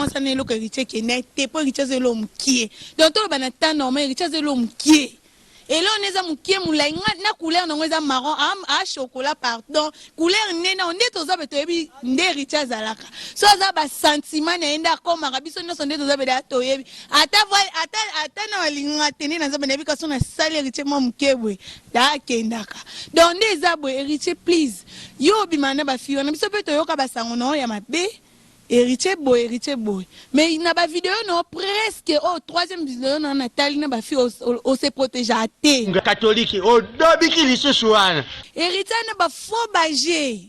Mwasi wana eloko Heritier ekenda te po Heritier aza eloko mukie donc toloba na temps normal Heritier aza eloko mukie eloko ne eza mukie mulayi nga na couleur nango eza marron a a chocolat pardon couleur nde nao nde toza be toyebi nde Heritier azalaka so aza ba sentiment na ye nde akomaka biso nionso nde toza be toyebi ata ata ata na balinga te nde naza be nayebi ka so nasali Heritier mwa mukie boye da akendaka donc nde eza boye Heritier please yo obima na ba fille wana biso pe toyoka ba sango na yo ya mabe. Heritier boye heritier boye mais na ba video na yo presque oyo troisième video na yo natali na ba fille o se protegeaka te. Catholique odobiki lisusu wana. Heritier na ba faux ba jeux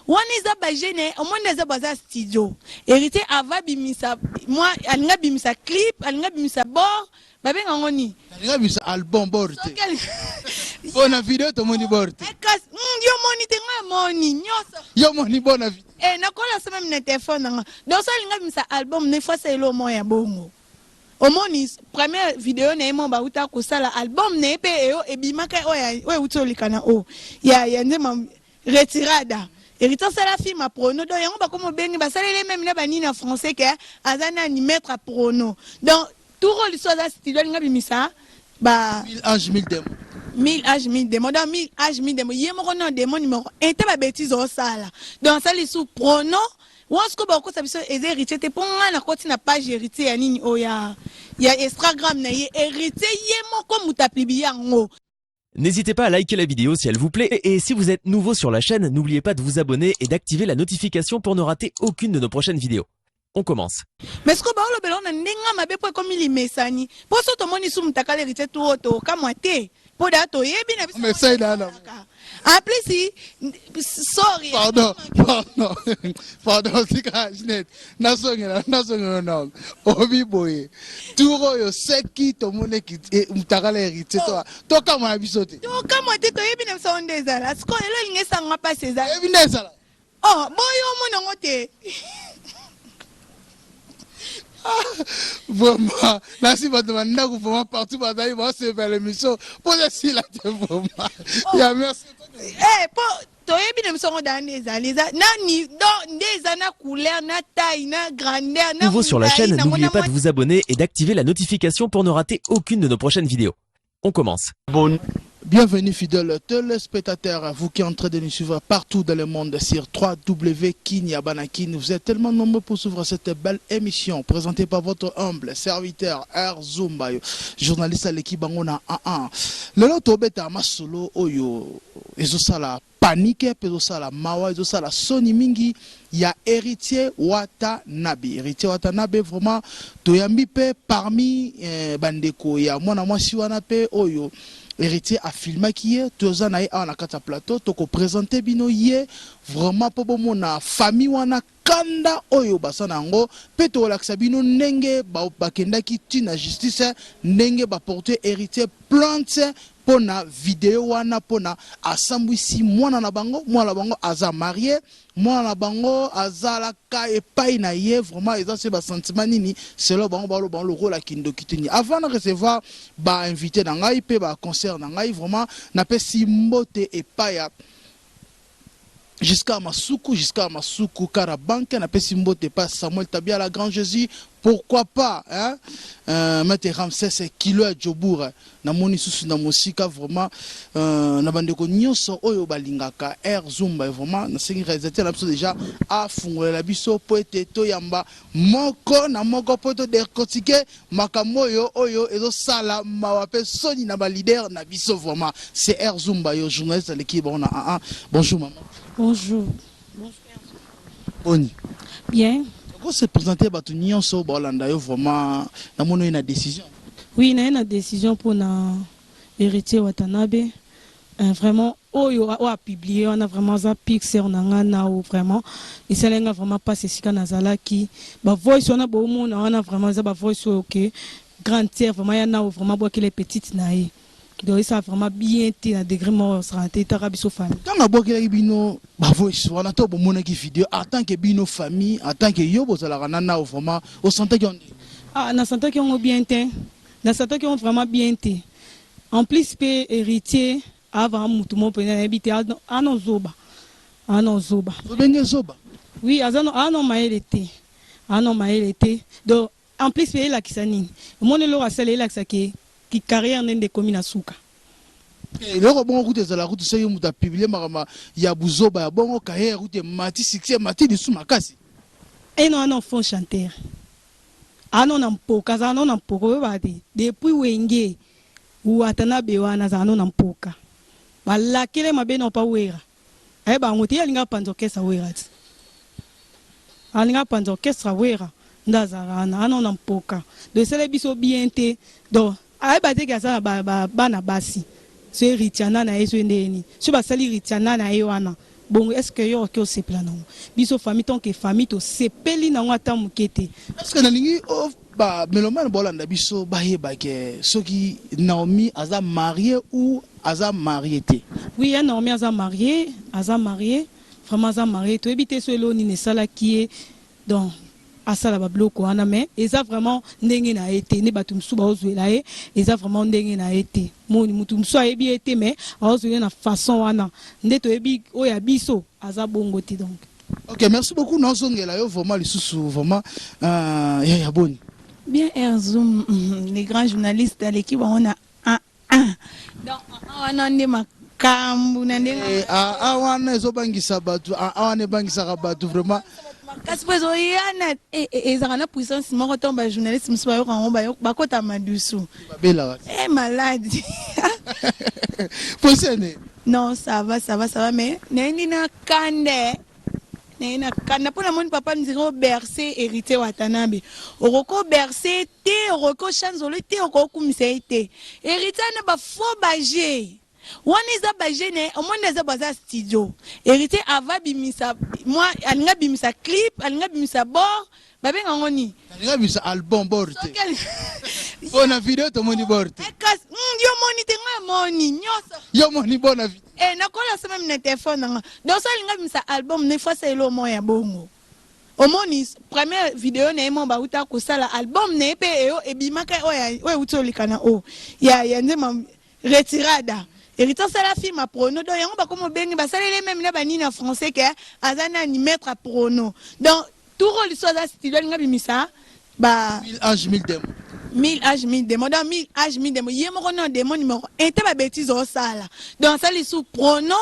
wana eza ba jeux naye omoni eza baza studio heritier avant abimisa mwa alingi abimisa clip alingi abimisa bord Babenga yango nini? Nalinga bisa album bord te. Po na video tomoni bord te. Eh, kasi yo moni te nga moni nyonso. Yo moni bon na video. Eh nakola se meme na téléphone nanga. Donc so alinga bimisa album ne fois ça elo mo ya bongo. Omoni première video na ye mo bauta kosala album na ye pe eyo ebimaka oyo oyo euti oleka na o ya ya nzembo retirada. Héritier asala film ya prono donc yango bakoma obengi basaleli meme na banini ya français ke aza nani maître ya prono donc Tour oyo lisusu aza studio alingi abimisa ba 1000 anges 1000 demons. 1000 anges 1000 demons donc 1000 anges 1000 demons ye moko non demon numéro 1 te ba bêtises osala donc asali lisusu prono wana sikoyo bakokosa biso eza héritier te mpo ngai nakoti na page héritier ya nini oyo ya ya Instagram na ye héritier ye moko moto apublie yango. N'hésitez pas à liker la vidéo si elle vous plaît et si vous êtes nouveau sur la chaîne, n'oubliez pas de vous abonner et d'activer la notification pour ne rater aucune de nos prochaines vidéos. On commence. Mais sikoyo baolobela ngo na ndenge ya mabe mpo ekomi limesani mpo so tomoni su mutakala héritier tu oyo tokamwa te mpo da toyebi na biso Mesai na na. En plus sorry. Pardon, pardon. Pardon, tika Ginette. Nazongela, nazongela na. Obi boye. Tour oyo seki tomoni mutakala héritier to. Tokamwa na biso te. Tokamwa te toyebi na biso nde ezala. Sikoyo elo elingi esanga mpasi ezala. Toyebi nde ezala. Oh, boyo omona yango te. Vraiment nasi bato ba ndako vraiment partout bazali basepela émission mpo esila te vraiment oh. Ya merci. Eh, po toyebi na biso yango daa nde ezali eza na ni do nde eza na couleur na taille na grandeur na Nouveau sur la chaîne, n'oubliez pas de vous abonner et d'activer la notification pour ne rater aucune de nos prochaines vidéos. On commence. Bon. Bienvenue fidèles téléspectateurs, vous qui êtes en train de nous suivre partout dans le monde sur 3W Kinya Banakin. Vous êtes tellement nombreux pour suivre cette belle émission présentée par votre humble serviteur R Zumbayo, journaliste à l'équipe Bangona 1-1. Lelo tobeta masolo oyo ezosala panique pe ezosala mawa ezosala soni mingi ya Heritier Watanabe. Heritier Watanabe vraiment toyambi pe parmi eh, bandeko ya mwana mwasi wana pe oyo Heritier afilmaki ye, toza na ye awa na kati ya plateau, toko presenter bino ye vraiment po bomona famille wana kanda oyo baza na yango pe tokolakisa bino ndenge bakendaki ti na justice ndenge ba porter Heritier plainte pona video wana pona asambwisi mwana na bango, mwana na bango aza marie, mwana na bango azalaka epayi na ye vraiment eza se ba sentiment nini selon bango baloba yango lokola kindoki te nini. Avant na recevoir ba invite na ngai pe ba concert na ngai vraiment napesi mbote epai ya Giscard Masuku, Giscard Masuku Karabanke, napesi mbote epai ya Samuel Tabiala Grand Jesus, pourquoi pas hein? Maître Ramsès Kilo ya Djobour, namoni susu na mosika vraiment na bandeko nyonso oyo balingaka Air Zumba vraiment nasengi réalisateur na biso déjà afungolela biso po ete toyamba moko na moko po to décortiquer makambo oyo oyo ezosala mawa pe soni na ba leader na biso vraiment. C'est Air Zumba yo journaliste aleki bango na 1 bonjour maman. Bonjour. Boni. Bien. Ko se présenter bato nyonso baolanda yo vraiment namoni oye na décision. Oui, naye na décision mpona Héritier Watanabe. Vraiment oyo oyo a publie wana vraiment aza pire sœur na nga nao vraiment esalaki nga vraiment pasi esika nazalaki ba voice wana bomona wana vraiment eza ba voice oyo ke grande sœur vraiment ya nao vraiment abwakela petite na ye donc esala vraiment bien te na degré moko osala te etaka biso famille. Ntango abwakelaki bino ba voice wana to bomonaki video en tant que bino famille en tant que yo bozalaka na nao vraiment osentaki yango ndenge? Ah na sentaki yango bien te na sentaki yango vraiment bien te. En plus pe heritier aza mutu moko penza nayebi te aza no zoba aza no zoba. Obenge zoba? Oui aza no mayele te. Ano mayele te. Donc en plus pe elakisa nini? Omoni eloko asala elakisa ke ki carrière nde nde ekomi na suka. Eloko bongo kutu ezala kutu soki moto apublie makambo ya buzoba ya bongo carrière kutu emati succès emati lisusu makasi. Eno wana faux chanteur. Ano na mpoka azala no na mpoka oyebaka te depuis wenge watanabe wana azala no na mpoka balakele mabe no pa wera ayeba yango te ye alingi apanza orchestre wera ti alingi apanza orchestre wera nde azalaka wana ano na mpoka donc esala biso bien te donc ayeba te ke aza na bana basi so eritiana na ye so ndenge nini so basali ritiana na ye wana bongo est ce que yo okoki osepela nango biso famille tant que famille tosepeli nango ata moke te. Est ce que nalingi ba melomane bolanda biso bayeba ke soki Naomi aza marie ou aza marie te? Oui ya Naomi aza marie, aza marie vraiment aza marie toyebi te so eloko nini esalaki ye donc asala ba biloko wana mais eza vraiment ndenge na ye te nde bato mosusu baozwela ye eza vraiment ndenge na ye te moni mutu mosusu ayebi ye te mais aozwela ye na façon wana nde toyebi oyo ya biso aza bongo te donc. Ok merci beaucoup nazongela yo vraiment lisusu vraiment euh, ya ya boni. Bien Air Zoom les grands journalistes aleki bango na 1 1 donc 1 wana nde makambu na ndenge Eh, ah, ah, wana ezobangisa bato ah, ah, wana ebangisaka bato vraiment makasi mpo ezoya na ezalaka na puissance moko ntango bajournaliste mosusu bayoka yango bakota madusu babelaka e maladi posene non ça va ça va ça va mais nayindi na kande naye na kanda mpo namoni papa ndire oberse héritier watanabe okoki oberse te okoki ochanzolo te okoki okumisa ye te héritier wana bafaux baje wana eza baje na ye omoni eza baza studio héritier ava bimisa mwa alinga bimisa clip alinga bimisa bord babenga yango nini alinga bimisa album bord te mpo na video tomoni bord te kasi yo moni te ngai moni nyonso yo moni bo na video eh nakola sama na telefone nanga donc so alinga bimisa album ne fois elo mo ya bongo omoni première video na ye mo bauta kosala album na ye mpe eyo ebimaka oyo euti oleka na o ya ya nzembo retirada héritier asala film ya prono donc yango bakoma obengi basaleli meme na banini ya français ke aza nani maître ya prono donc tour oyo liso aza studio alinga bimisa ba 1000 anges 1000 démons 1000 âge 1000 démon donc 1000 âge 1000 démon ye moko non démon numéro 1 te babétise osala donc asali su prono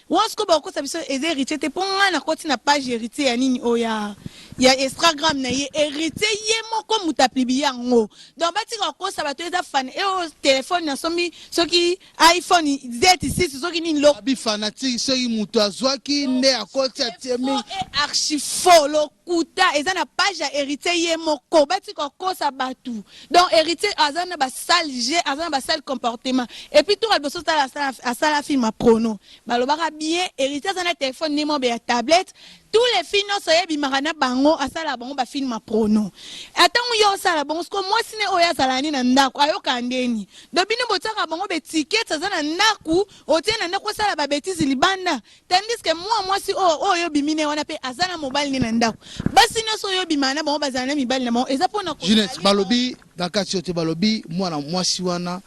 wana sikoyo bakokosa biso eza héritier te mpo ngai nakoti na page héritier ya nini oyo ya ya instagram na ye héritier ye moko moto apublie yango donc batika kokosa bato eza fan eyo telefone nasombi soki iphone z6 soki nini lo abi fanatique soki moto azwaki nde akoti atie mingi archi faux lokuta eza na page ya héritier ye moko batika kokosa bato donc héritier aza na basale g aza na basale comportement et puis tour ya liboso tala asala film ya prono balobaka bien héritier aza na telefone ne mobe ya tablette tous les filles nyonso eyebimaka na bango asala bango bafilme ya prono atango yo osala bango siko mwasi ne oyo azala nini na ndako ayoka ndeni donc bino botiaka bango betikete aza na ndako otie na ndako osala babetise libanda tandis que mwa mwasi oyo oyo obimi ne wana mpe aza na mobali ne na ndako basi nyonso oyo obimaka na bango bazala na mibali na bango eza mpona Juliette balobi na kati yo te balobi mwana mwasi wana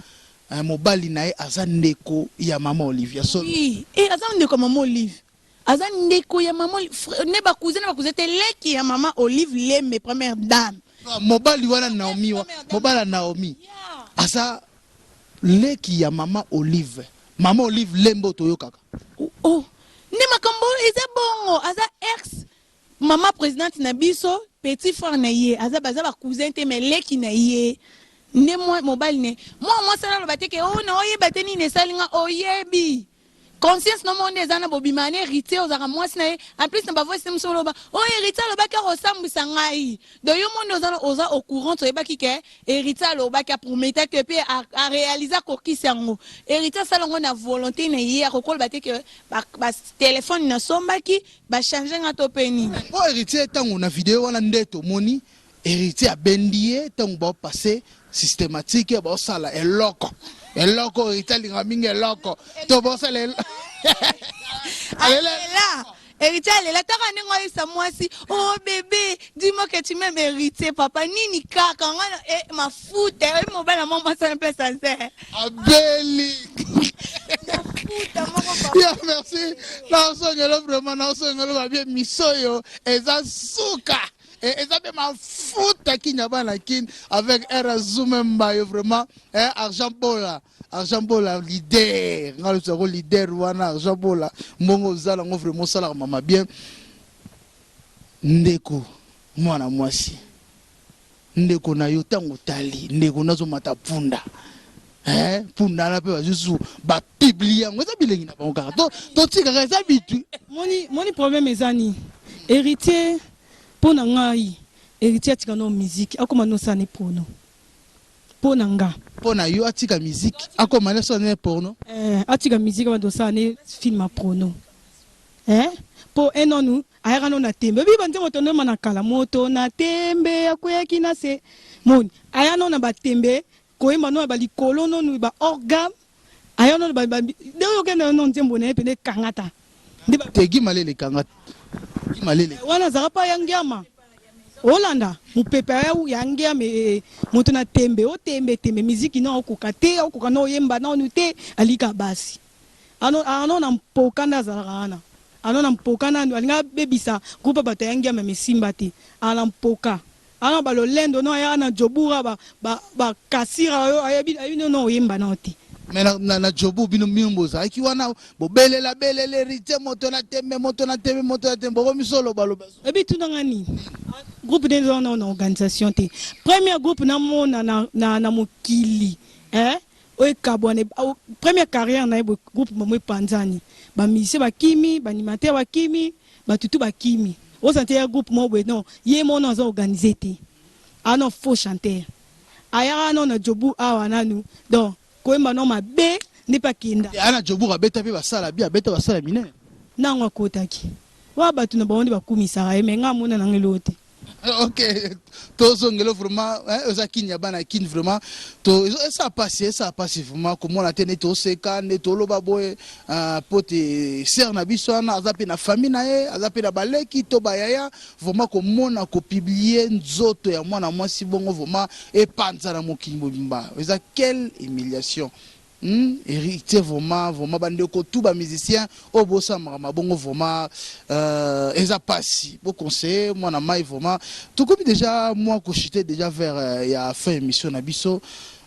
mobali na ye aza ndeko ya mama Olivia so oui eh, aza ndeko ya mama Olive aza ndeko ya mama ne bakuze na bakuze te leki ya mama Olive Lembe première dame mobali wana Naomi wa mobali ya Naomi aza leki ya mama Olive mama Olive Lembe oyo toyokaka oh nde makambo eza bongo aza ex mama présidente na biso petit frère na ye aza baza bacousin te mais leki na ye nde mobali ne mwa mwasi wana aloba te ke o na oyeba te nini esali nga oyebi conscience no moko nde eza na bobima na héritier ozalaka mwasi na ye en plus na bavoice mosusu oloba oyo héritier alobaki akosambwisa ngai donc yo monde oza oza au courant toyebaki ke héritier alobaki aprometaki mpe aréalise akokisi yango héritier asala yango na volonté na ye akokoloba te ke batelefone nasombaki bachange nga to mpe nini po héritier ntango na video wana nde tomoni héritier abendi ye ntango baopasse systématique baosala eloko eloko héritier alingaka mingi eloko to baosala alela héritier alela taka ndenge oyebisa mwasi oh bébé dis-moi que tu m'aimes héritier papa nini kaka nga eh, mafuta oyi mobali na mwa mwasi wana mpe sincère abeli mafuta moko papa ya merci naosongelo vraiment naosongelo babie miso oyo eza suka. Eh, eza mpe mafuta kinya bana kin avec r zume mbayo vraiment eh, argent bola argent bola leader nga lobisako leader wana argent bola mbongo oza nango vraiment osalaka mama bien ndeko mwana mwasi ndeko na yo ntango otali ndeko nazomata punda eh, punda wana mpe bazusu bapublie yango eza bilengi na bango kaka totikaka eza bitu moni, moni problème eza nini héritier mpo na ngai héritier atika no musique akoma nosala ne porno mpo na nga mpo na yo atika musique akoma nosala ne porno eh, atika musique abanda osala ne film ya porno eh? mpo enonu ayaka no na tembe oyebi banzembo tondoma na kala moto na tembe akweyaki na se moni aya no na batembe koyemba no na balikolo nonu ba orgame aya no nde oyo okende no nzembo na ye pene ekangata nde tegi malele ekangata malele wana azalaka mpa ya ngiama olanda mopepe ya ngiama eh, moto na tembe otembe tembe miziki na okoka te okoka na oyemba nanu te alika basi ano ano na mpoka nde azalaka wana ano na mpoka nanu alingi abebisa groupe bato ya ngiama mesimba te ana mpoka ana balolendo no aya na jobura bakasira ba, ba ayebi ayebi no oyemba nao te me na, na, na jobu bino bino bozalaki wana bobelela belela héritier moto na tembe moto na tembe moto na tembe bokomi olobaloba ebi tunanga nini groupe nde eza wana na organisation te premier groupe namona na, na, na mokili eh? oyo ekabwana première carrière na ye groupe bango epanzani bamusicien bakimi baanimateur bakimi batutu bakimi osante ya groupe moko boye non ye moko aza organise te ano faux chanteur ayaka no na jobu awa nanu donc koyemba no mabe nde mpe akenda ana jobu abeta mpe basala bi abeta basala minene nango akotaki wa bato na bango nde bakumisaka ye me nga amona nanga eloko te Ok, tozongela vraiment eza kini ya bana kini vraiment to esa pasi esa pasi vraiment komona te nde toseka nde toloba boye po te sœur na biso wana aza mpe na famille na ye aza mpe na baleki to bayaya vraiment komona kopublier nzoto ya mwana mwasi bongo vraiment epanza na mokili mobimba eza quelle humiliation. Héritier vraiment vraiment bandeko tout bamusicien oyo bosamaka mabongo vraiment eza pasi boconseiller mwana mai vraiment tokomi déjà mwa kochuter déjà vers ya fin émission na biso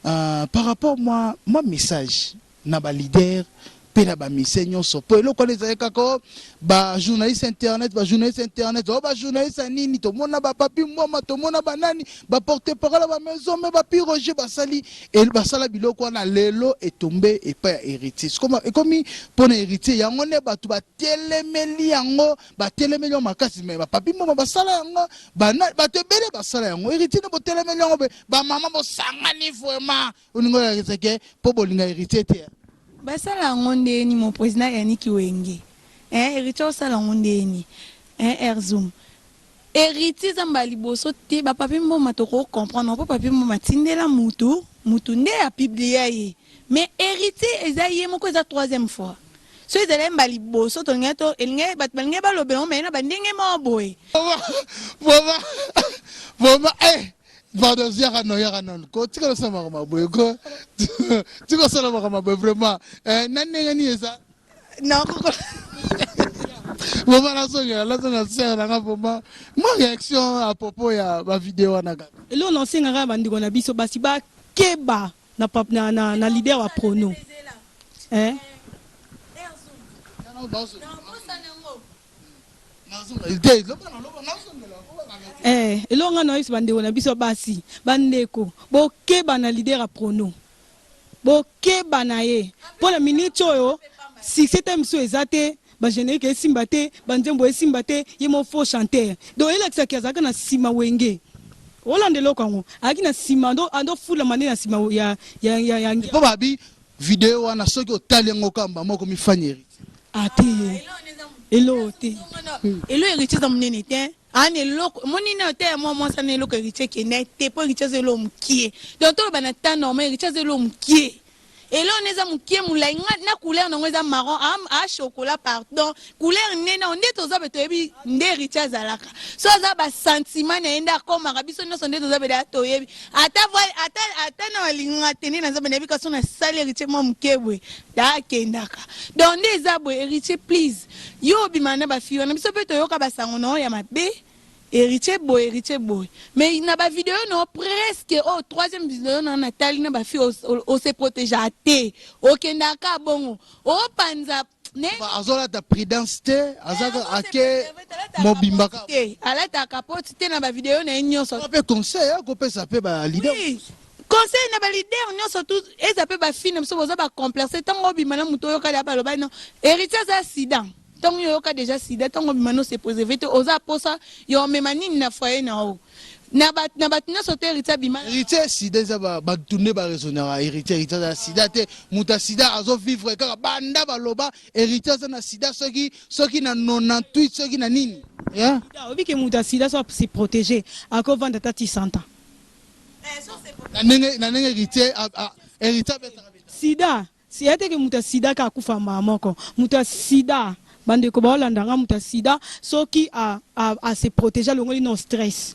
par rapport mwa mwa message na baleader mpe na bamusicien nyonso mpo eloko wana ezali kaka bajournaliste internet bajournaliste internet oyo bajournaliste ya nini tomona bapapi mbwama tomona banani baporte parole ya bamaison me bapi roger basali basala biloko wana lelo etombe epai ya héritier ekomi mpona héritier yango nde bato batelemeli yango batelemeli yango makasi me bapapi mbwama basala yango bato ebele basala yango héritier nde botelemeli yango mpe bamama bosangani vraiment olingo oyakisake mpo bolinga héritier te. Basala yango ndeni mon président Yaniki Wenge eh, héritier osala yango ndeni eh, air zoom héritier eza mbala liboso te bapapi mboma tokocomprendre mpo papi mboma atindela mutu mutu nde apublia ye mais héritier eza ye moko eza troisième fois so ezali mbala liboso tolingai to elingai bato balingai balobela ngo mai na bandenge moko boye. Vraiment vraiment eh pardon yaka no yaka nano ko tika osala makambo boye ko tika osala makambo boye vraiment eh, na ndenge nini eza nakoko vraiment nazongela nazongela sere nanga vraiment mwa réaction à propos ya bavideo wana kaka. Eloko na osengaka bandeko na biso basi bakeba na, na, na, na leader wa prono eh? Eh, eloko nga na oyebisa bandeko na biso basi bandeko bokeba na leader ya prono bokeba na ye mpo na minute oyo succès te mosusu eza te bagénérique esimba te banzembo esimba te ye mo faux chanteur donc elakisaki azalaka na nsima wenge olanda eloko yango azalaki na nsima andofulama nde na nsima ya mpo babi video wana soki otali yango kamba moko mifani héritier. Ate eloko te. Elo héritier eza monene te ana eloko moni na te ya mwa mwasi ana eloko héritier ekende te mpo héritier aza eloko mokie donc toloba na temps normal héritier aza eloko mokie eloko wana eza mokie molai nga na couleur nango eza marron a chocolat pardon couleur nde nango nde toza be toyebi nde héritier azalaka so aza basentiment na ye nde akomaka biso nyonso nde toza beda toyebi ata ata ata na balinga te nde naza be nayebi kasi nasali héritier mwa moke boye da akendaka donc nde eza boye héritier please yo obima na bafille wana biso mpe toyoka basango na oyo ya mabe. Héritier boye, héritier boye, mais na bavideo na yo presque oyo troisième video na natali na bafille, ose protéger te, okendaka bongo, opanza. Azolata prudence te, azaka ake mobimba. Te, alataka capote te na bavideo na ye nyonso. Mpe conseil akopesa mpe baleader? Oui. Conseil na baleader nyonso tu eza mpe bafille na biso boza bacomplexe. Ntango obima na moto, oyoka ya baloba no héritier aza sida. Ntango oyoka déjà sida, ntango obima no se préserve te, oza posa yo omema nini na foyer na yo na bato nyonso te héritier abima. Héritier sida eza bato nde baraisonnaka. Héritier aza sida te. Moto ya sida azovivre kaka. Banda baloba héritier aza na sida soki na 98, soki na nini. Oyebi ke moto ya sida so se protéger, akovanda ata ti 100 ans. Na ndenge héritier abetaka. Sida siya teke moto ya sida ka akufa mbala moko. Moto ya sida, bandeko baolanda nga, moto ya sida soki ase protéger, alongoli no stress,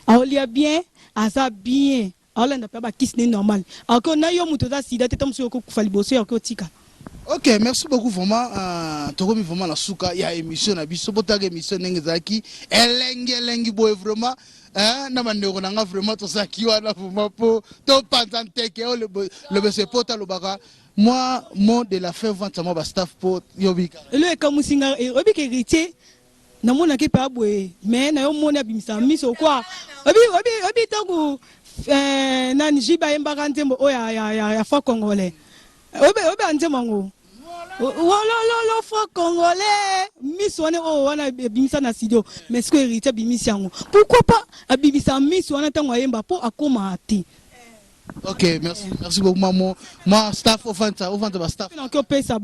aolia bien, aza bien, aolanda mpe bakisi ne normal, ako na yo moto oza sida te, ta mosusu okokufa liboso ya okotika. Ok, merci beaucoup vraiment. Tokomi vraiment na suka ya émission na biso. Botaka émission ndenge ezalaki elengi elengi boye vraiment, na bandeko na nga vraiment, tozalaki wana vraiment mpo topanza nteke oyo lobeso epota alobaka. Mwa mot de la fin, vente mwa bastaff mpo yobika. Elo ekamusi nga, oyebika héritier namonaki mpe aboye, mais na yo moni abimisaka miso kwa oyebi ntango nani jibe ayembaka nzembo oyo ya franc congolais. Oyebi nzembo yango, wolololo franc congolais, miso wana oyo wana ebimisa na studio. Mais sikoyo héritier abimisi yango, pourquoi pas abimisa miso wana ntango ayemba mpo akómaa te? Ok, merci, merci beaucoup mamo. Mwa staff, ofanta bastaff. Nakoki opesa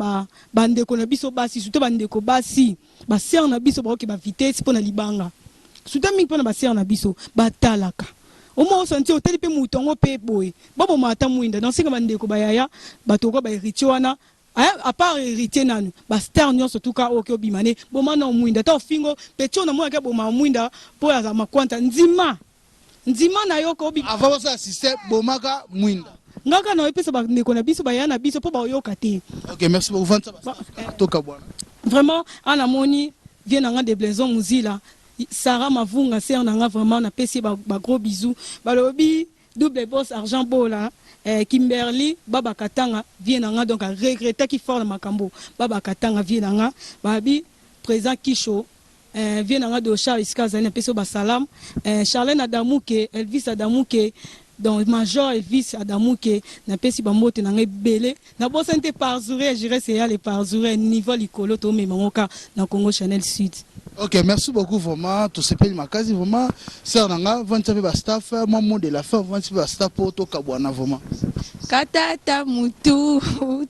bandeko na biso basi, surtout bandeko basi, basœur na biso baoki bavitesse mpo na libanga, surtout mingi mpo na basœur na biso batalaka omwa osanti otali mpe moto yango mpe boye baboma ata mwinda. Nasenga bandeko bayaya, bato okoa bahéritier wana, à part héritier nanu bastar nyonso tuka oyo oki obima ne boma na mwinda, ata ofingo mpe ti onamonaki aboma mwinda mpo aza makwanta ndima ndima na yo ko. Avant basala système, bomaka mwinda. Nga kaka na oyepesa bandeko na biso, baya na biso mpo baoyoka te. Ok, merci beaucoup. Vanta toka bwana. Vraiment ana moni vie na nga de Blaison Muzila, Sara Mavunga, sœur na nga, vraiment napesi ye bagros bisous. Balobi double boss argent bola, Kimberly Baba Katanga, vie na nga, donc aregretaki fort na makambo Baba Katanga, vie na nga, babi président Kisho, vie na nga Dochar esika azali, napesi yo basalam, Charlène Adamuke, Elvis Adamuke, donc major Elvis Adamuke, napesi bambote na ngai ebele. Nabosani te parzoure jires eyale parzoure niveau likolo tomemango ka na Congo Channel Sud. Ok, merci beaucoup vraiment. Tosepeli makasi vraiment. Sœur na nga, vantisa mpe bastaff, mwa mot de la fin, vantisa mpe bastaff mpo tokabwana vraiment. Kata ata mutu,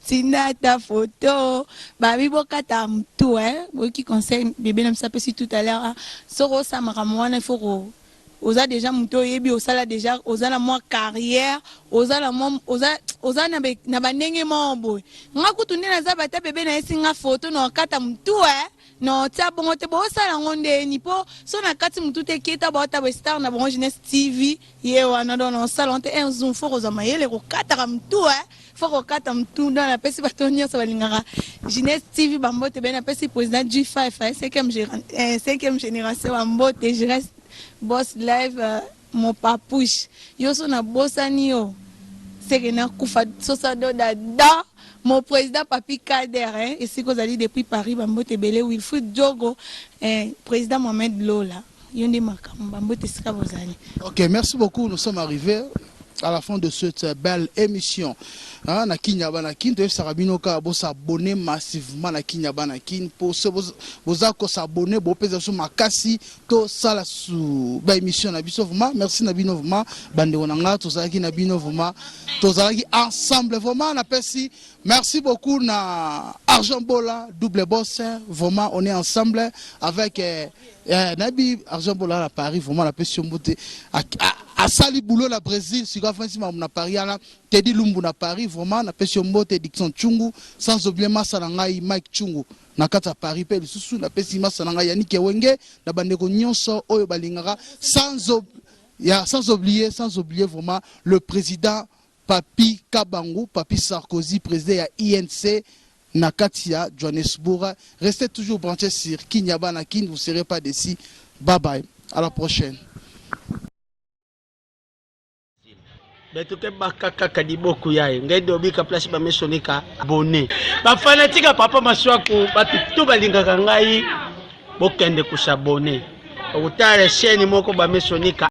tinda ata foto, babi bokata mutu, eh? Boyoki conseil bebe na biso apesi tout à l'heure. Soki osala makambo wana, il faut ko oza déjà moto oyebi, osala déjà, oza na mwa carrière, oza na mwa oza na bandenge moko boye. Nga kutu nde naza bata bebe nayesi nga foto na okata mutu, eh? Na otia bongo te, bosala yango ndeni mpo so na kati mutu te keta baota boye star na bango Jeunesse TV ye wana. Donc na osala yango te un zoom, faut kozwa mayele kokataka mutu, eh? Faut kokata mutu. Donc napesi bato nyonso balingaka Jeunesse TV bambote be. Napesi président G5, cinquième génération bambote, Jeunesse Boss Live, mon papouche, yo so nabosani yo seke nakufa sosa doda da. Mon président Papi Kader, hein, esika ozali depuis Paris, bambote ebele. Wilfrid Diogo, hein, président Mohamed Lola, yo nde makambo, bambote esika bozali. Ok, merci beaucoup. Nous sommes arrivés à la fin de cette belle émission. Hein, na Kinya Bana Kin, toyebisaka bino kaka bosabonner massivement na Kinya Bana Kin po so boza kosabonner, bopesa biso makasi tosala su baémission na biso vraiment. Merci na bino vraiment, bandeko na nga, tozalaki na bino vraiment, tozalaki ensemble vraiment. Napesi merci beaucoup na Argent Bola, double boss, vraiment on est ensemble avec nayebi Argent Bola na Paris vraiment, napesi yo mbote. Asali boulot na Brésil, sikoyo afandisi makambo na Paris wana. Tedi Lumbu na Paris vraiment, napesi yo mbote. Dikson Chungu, sans oublier masa na ngai Mike Chungu na kati ya Paris, mpe lisusu napesi masa na ngai Yannick Ewenge na bandeko nyonso oyo balingaka, sans oublier vraiment le président Papi Kabangu, Papi Sarkozy, président ya INC na kati ya Johannesburg. Restez toujours branchés sur Kinyabana Kin, vous serez pas déçus. Bye bye. À la prochaine. Betuke baka kaka liboku yaye ngai dobika place bamesonika abone bafanatika papa maswaku bato tu balingaka ngai bokende kosabone okotala chaîne moko bamesonika.